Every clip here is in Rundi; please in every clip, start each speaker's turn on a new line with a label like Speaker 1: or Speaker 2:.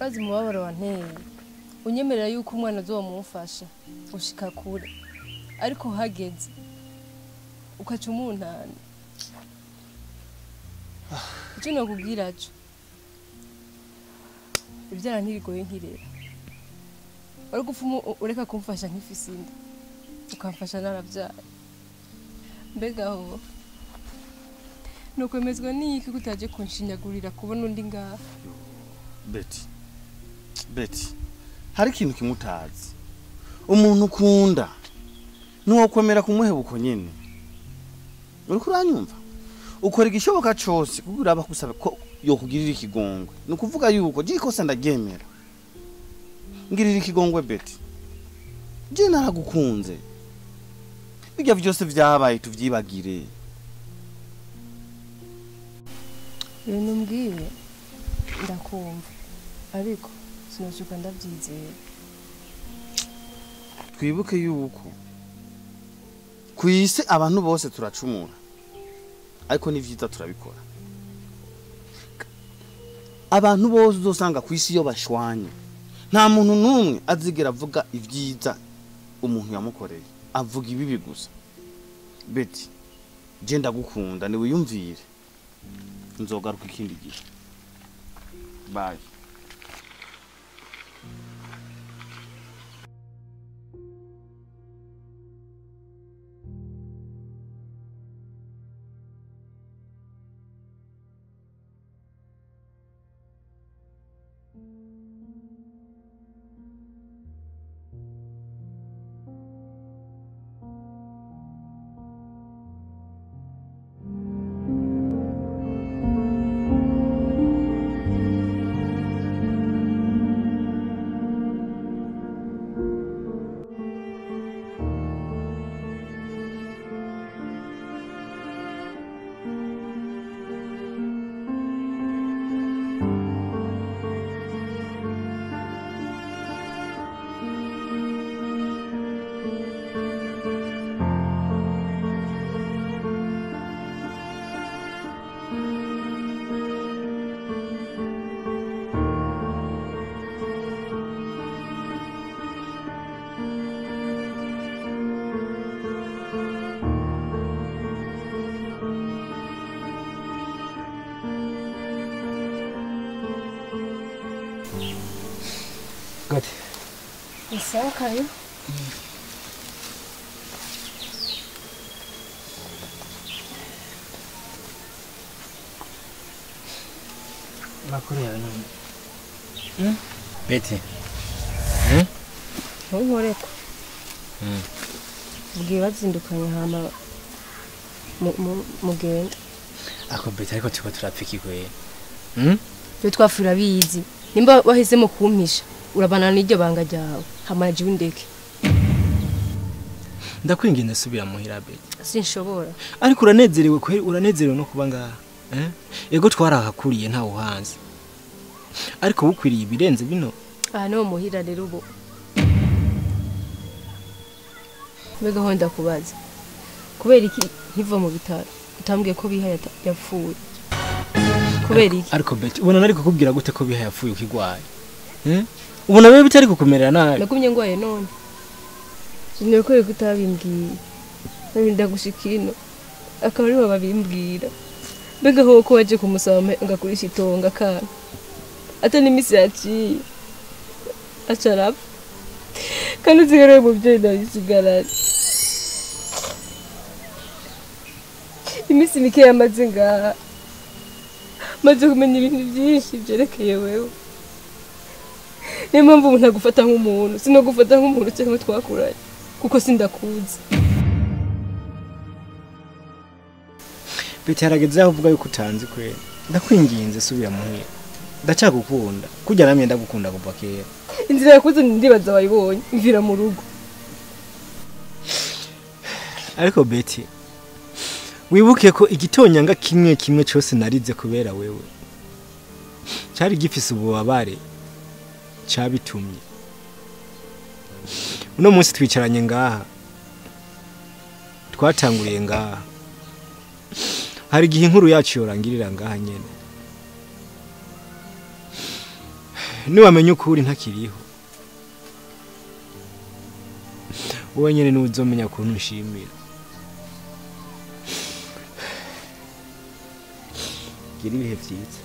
Speaker 1: Urazi umubabaro wanteye. Unyemerera yuko umwana azomumfasha gushika kure. Ariko hageze ukaca umuntana. Icyo nokubwira cyo, ibyara ntirigoye nkirera. Wari gupfa ureka kumfasha nk'ifise inda, ukamfasha narabyaye. Mbega aho nukwemezwa n'iki ko utaje kunshinyagurira kubona undi ngaha?
Speaker 2: Betty, Betty, hari ikintu kimwe utazi. Umuntu ukunda ntiwokwemera kumuheba uko nyene. Uriko uranyumva? Ukora igishoboka cose kugira abakusaba ko yokugirira ikigongwe. Ni ukuvuga yuko je ikosa ndaryemera. Ngirira ikigongwe Betty. Je naragukunze. Bijya vyose vyabaye tuvyibagire.
Speaker 1: Ibintu umbwiye ndakumva, ariko sinashuka ndabyizera.
Speaker 2: Twibuke yuko kw'isi abantu bose turacumura, ariko ni vyiza turabikora. Abantu bose uzosanga kw'isi iyo bashwanye, nta muntu n'umwe azigera avuga ivyiza umuntu yamukoreye, avuga ibibi gusa. Betty, je ndagukunda, niwiyumvire. Nzogaruka ikindi gihe. Bye.
Speaker 3: Gute.
Speaker 1: Isakayo.
Speaker 3: Makuru yawe none. Betty.
Speaker 1: Ntunkoreko. Ubwiye bazindukanye hama mugenda.
Speaker 3: Ako Betty ariko turiko turapfa iki kweri?
Speaker 1: Twe twafura bizi. Nimba wahisemo kumpisha urabana n'iryo banga ryawe hama jewe undeke.
Speaker 3: Ndakwinginze subira muhira Betty.
Speaker 1: Sinshobora.
Speaker 3: Ariko uranezerewe kweri, uranezerewe no kuba ngaha. Ego twarahakuriye ntawe uhanze. Ariko bukwiriye ibirenze bino.
Speaker 1: Ah no muhira rero ubu. Mbega ho ndakubaza. Kubera iki nkiva mu bitaro utambwiye ko Biha yapfuye? Kubera iki?
Speaker 3: Ariko Betty ubona nari kukubwira gute ko Biha yapfuye ukigwaye? Ubona wewe bitari kukumerera nabi.
Speaker 1: Nagumye ngwaye none. Sinekore kutabimbwiye. Narinda gushika ino. Akaba ari bo babimbwira. Mbega ho ko waje kumusaba ngakurisha itonga kana. Ata n'imisi yaciye. Acarapfa. Kandi usigaye muvyeyi ndabisigaranye. Imisi mike yamaze ngaha. Maze kumenya ibintu byinshi byerekeye wewe. Niyo mpamvu umuntu agufata nk'umuntu, sinagufata nk'umuntu cyangwa twakuranye, kuko sindakuzi.
Speaker 3: Betty harageze aho uvuga yuko utanzi kweri. Ndakwinginze subira muhira. Ndacagukunda. Kujya namye ndagukunda kuva kera.
Speaker 1: Inzira yakuze ndibaza wayibonye, mvira mu rugo.
Speaker 3: Ariko Betty, wibuke ko igitonyanga kimwe kimwe cyose narize kubera wewe. Cyari gifise ububabare cyabitumye. Uno munsi twicaranye ngaha. Twatanguriye ngaha. Hari igihe inkuru yacu yorangirira ngaha nyene. Niwamenya ukuri ntakiriho. Wowe nyene niwe uzomenya ukuntu nshimira. Gira ibihe vyiza.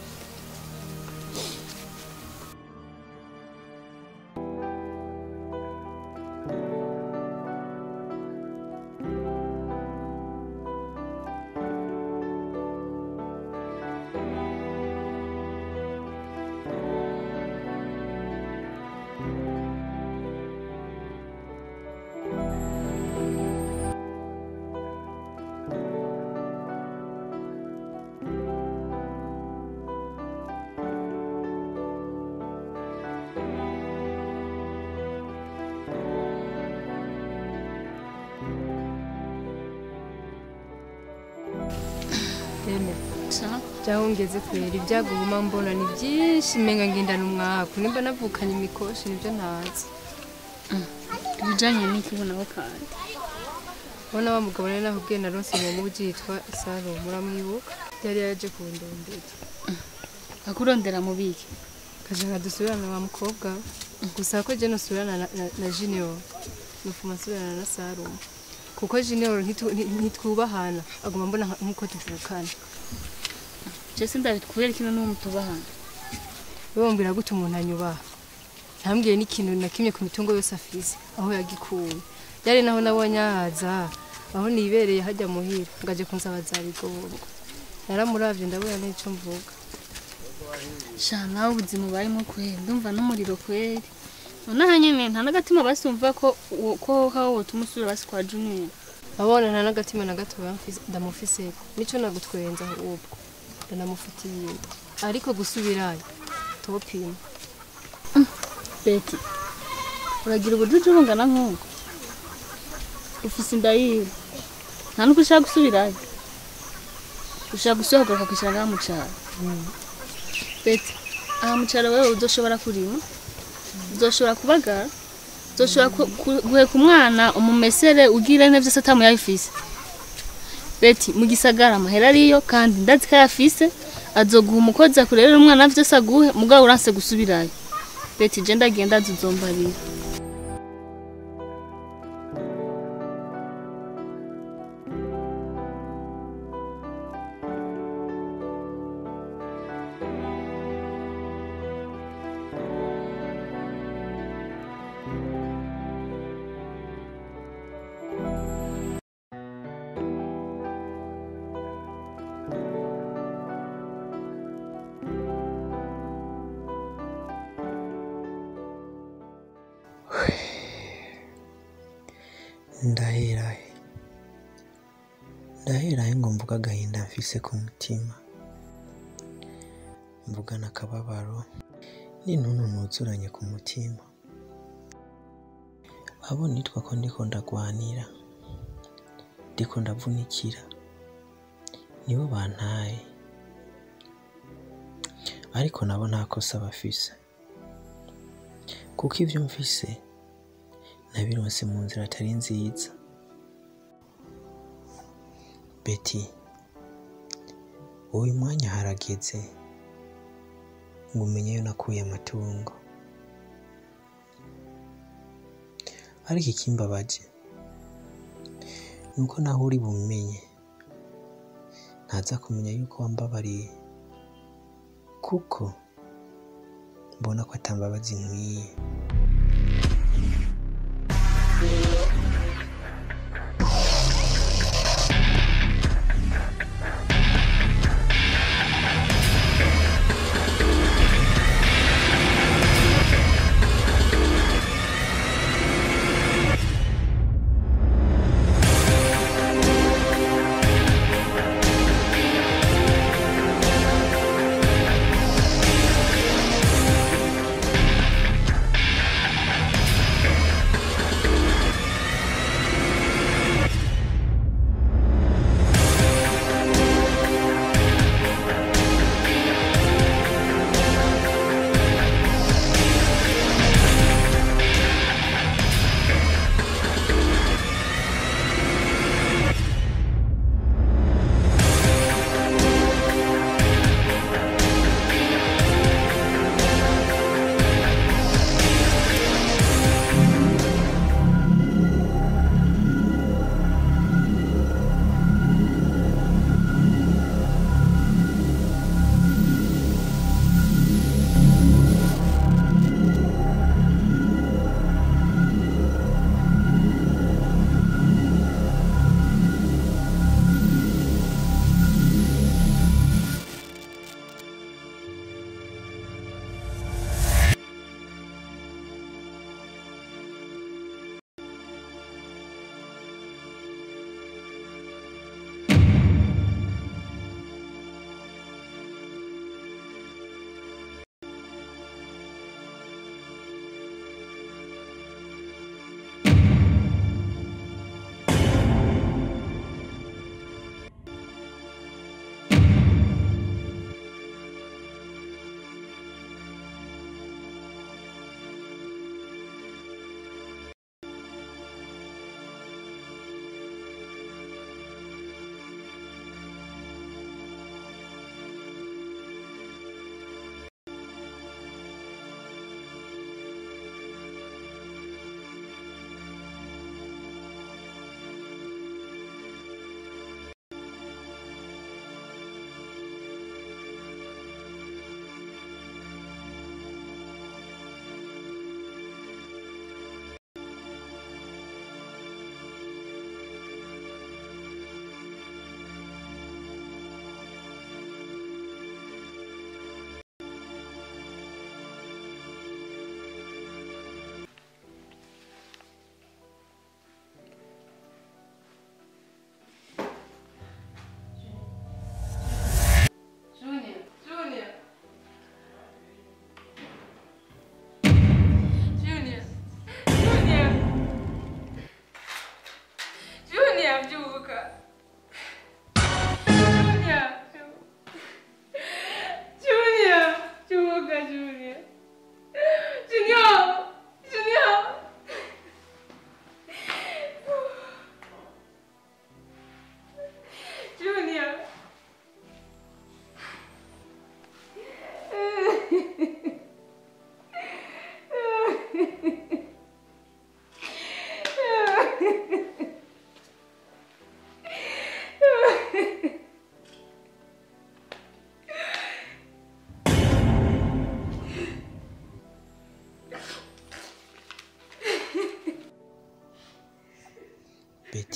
Speaker 1: Byahongeze kwera ibyago guma mbona ni byinshi menga ngendana umwaku nimba navukanye imikoshi nibyo ntazi.
Speaker 4: Ibijanye n'iki ubonaho kandi?
Speaker 1: Ubona wa mugabo nari nakubwiye naronse mu muji yitwa Saro muramwibuka yari yaje kundondera.
Speaker 4: Akurondera mu biki?
Speaker 1: Kajanga dusubirana wa mukobwa gusa ko je nosubirana na Junior nufuma nsubirana na Saro kuko Junior ntitwubahana aguma mbona nkuko tuvukana.
Speaker 4: Jese ndabikubera kino n'uwo mutubahana.
Speaker 1: Wewe gute umuntu anyubaha? Ntambwiye n'ikintu na kimwe ku mitungo yose afise aho yagikuye. Yari naho nabonye ahaza aho nibereye hajya muhira ngaje kunsaba za bigongo. Naramuravye ndabona n'ico mvuga.
Speaker 4: Sha nawe ubuzima barimo kweri ndumva n'umuriro kweri. Nonaha nyene nta nagatima basumva ko ko hawo tumusura basi kwa Junior.
Speaker 1: Abona nta nagatima na gato ndamufise nico nagutwenza ubwo. Ndamufitiye ariko gusubirayo topima.
Speaker 4: Beti uragira ubujuju bungana nkuko ufise inda yiwe nta nuko ushaka gusubirayo ushaka gusohoka ukakwicara ngaha mu caro. Beti aha mu caro wewe uzoshobora kurima uzoshobora kubagara uzoshobora guheka umwana umumesere ugire ne vyose atamuyabifise. Beti mu gisagara amahera ariyo kandi ndazi ko ayafise azoguha umukozi akurerera umwana vyose aguhe mugabo uranse gusubirayo. Beti je ndagenda azuzombarira.
Speaker 5: Ndaherahe ndaherahe ngo mvuga agahinda mfise ku mutima mvugana akababaro n'intuntu nuzuranye ku mutima abo nitwa ko ndiko ndagwanira ndiko ndavunikira nibo bantaye ariko nabo nta kosa bafise kuko ivyo mfise nabironse mu nzira atari nziza. Beti uyu mwanya harageze ngo umenye yo nakuye amatungo ariko ikimbabaje nuko naho uri bumenye ntaza kumenya yuko wambabariye kuko mbona ko atambabazi nkwiye.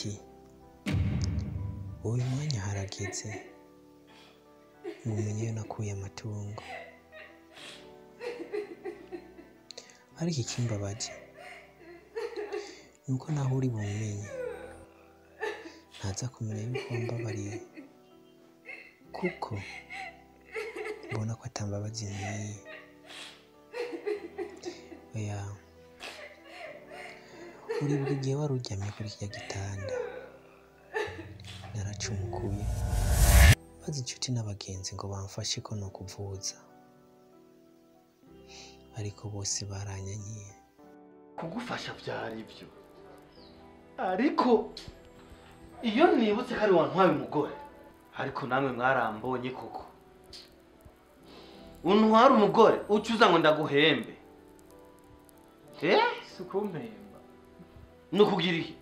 Speaker 5: Betty, uyu mwanya harageze ngo umenye iyo nakuye amatungo. Ariko ikimbabaje nuko naho uri bumenye ntaza kumenya yuko wambabariye, kuko mbona ko atambabazi nk'iyi. Oya, uribuka igihe wari uryamye kuri kirya gitanda, naracumukuye maze inshuti n'abagenzi ngo bamfashe ko nokuvuza, ariko bose baranyanyiye.
Speaker 2: Kugufasha byari byo, ariko iyo nibutse ko ari wantwaye umugore, ariko namwe mwarambonye koko. Untwara umugore ucuza ngo ndaguhembe.
Speaker 3: Sukumpemba.
Speaker 2: Nukugira iki?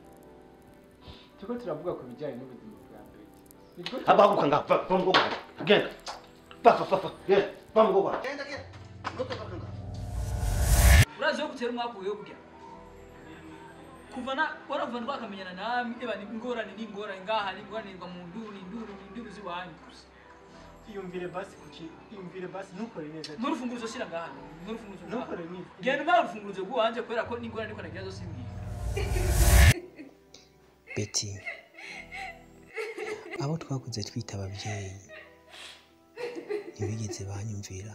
Speaker 3: Tuko turavuga ku bijyanye n'ubuzima bwa Betty.
Speaker 2: Abaguka nga va mu gwa. Genda. Va va va. Genda. Va mu gwa. Genda genda. Nutoka nga.
Speaker 6: Uraje gutera umwaka uyo burya. Kuva na waravuga ndwakamenyana nami eba ni ingorane ni ingorane ngaha ni ingorane mu nduru ni nduru ni nduru ziwanyu gusa.
Speaker 3: Iyumvire basi kuki, iyumvire basi ntukore neza.
Speaker 6: N'urufunguzo shira ngaha, n'urufunguzo.
Speaker 3: Ntukore neza.
Speaker 6: Genda umara urufunguzo rwanje kubera ko n'ingorane niko nagira zose imbwira.
Speaker 5: Betty, abo twakuze twita ababyeyi ntibigeze banyumvira,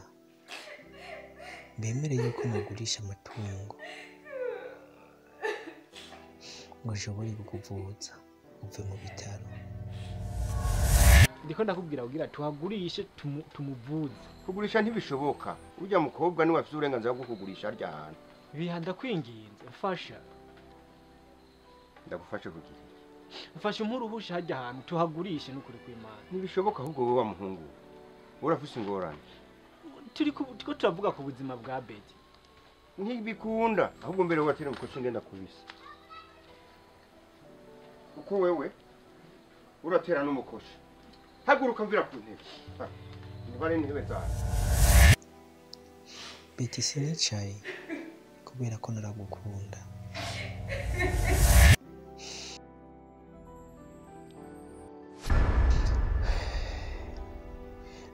Speaker 5: bemere yuko nagurisha amatungo ngo nshobore kukuvuza uve mu bitaro.
Speaker 3: Ndiko ndakubwira kugira tuhagurishe tumuvuze.
Speaker 7: Kugurisha ntibishoboka. Urya mukobwa niwe afite uburenganzira bwo kugurisha harya hantu.
Speaker 3: Biha ndakwinginze, mfasha.
Speaker 7: Ndagufashe kugira.
Speaker 3: Mfasha umpuruhusha harya hantu tuhagurishe n'ukuri kw'Imana.
Speaker 7: Ntibishoboka ahubwo wowe wa muhungu. Urafise ingorane.
Speaker 3: Turiko turavuga ku buzima bwa Betty.
Speaker 7: Ntibikunda ahubwo mbere watira mukoce ngenda kubisa. Uko wewe uratera n'umukoshi. Haguruka mvira ku ntebe. Nibare intebe zawe.
Speaker 5: Betty, sinicaye kubera ko naragukunda.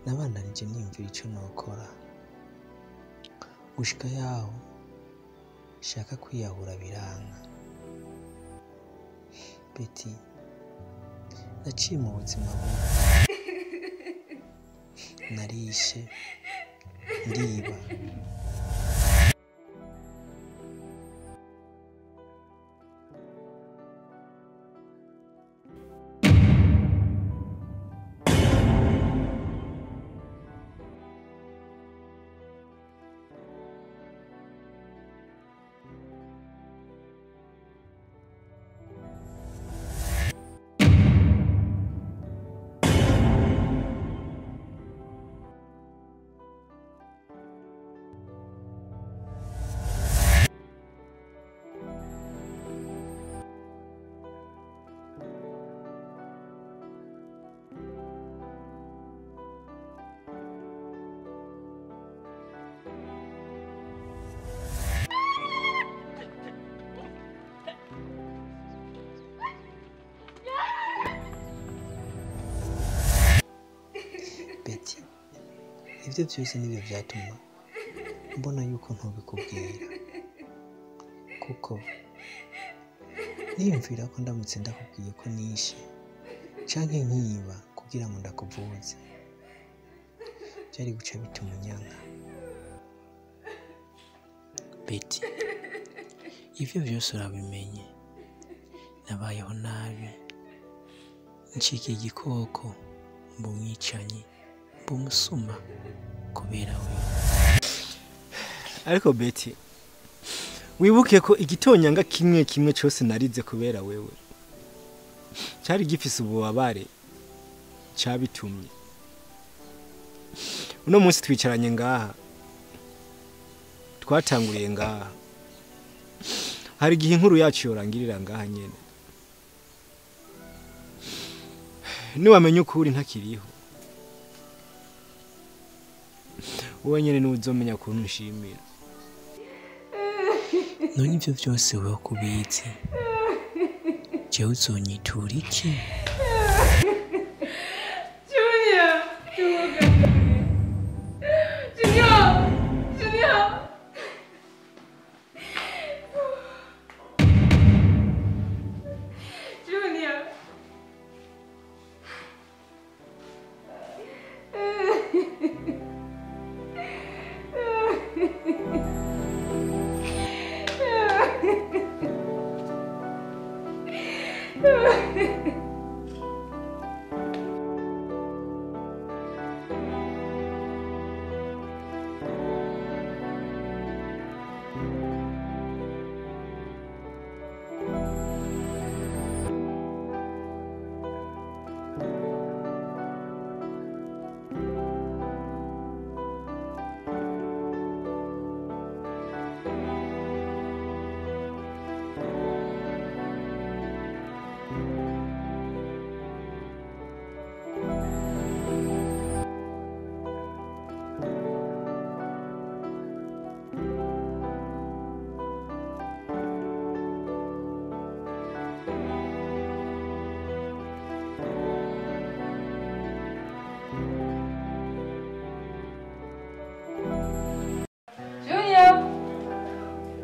Speaker 5: Nabandanije niyumvira ico nokora gushika yaho shaka kwiyahura biranga. Betty, naciye mu buzima bubi, narishe, ndiba. Betty, ibyo byose nibyo byatuma mbona yuko ntubikubwira, kuko niyumvira ko ndamutse ndakubwiye ko nishe canke nkiba kugira ngo ndakuvuze byari guca bituma unyanka. Betty, ivyo byose urabimenye, nabayeho nabi, ncika igikoko, mba umwicanyi, mba umusuma kubera wewe.
Speaker 3: Ariko Betty, wibuke ko igitonyanga kimwe kimwe cyose narize kubera wewe cyari gifise ububabare cyabitumye. Uno munsi twicaranye ngaha, twatanguriye ngaha, hari igihe inkuru yacu yorangirira ngaha nyene. Niwamenya ukuri ntakiriho, wowe nyene niwe uzomenya ukuntu nshimira.
Speaker 5: None ivyo vyose wewe kubizi, Jewe uzonyitura iki?
Speaker 1: Junior! Junior! Junior! Junior! Junior!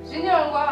Speaker 1: Junior ngwa!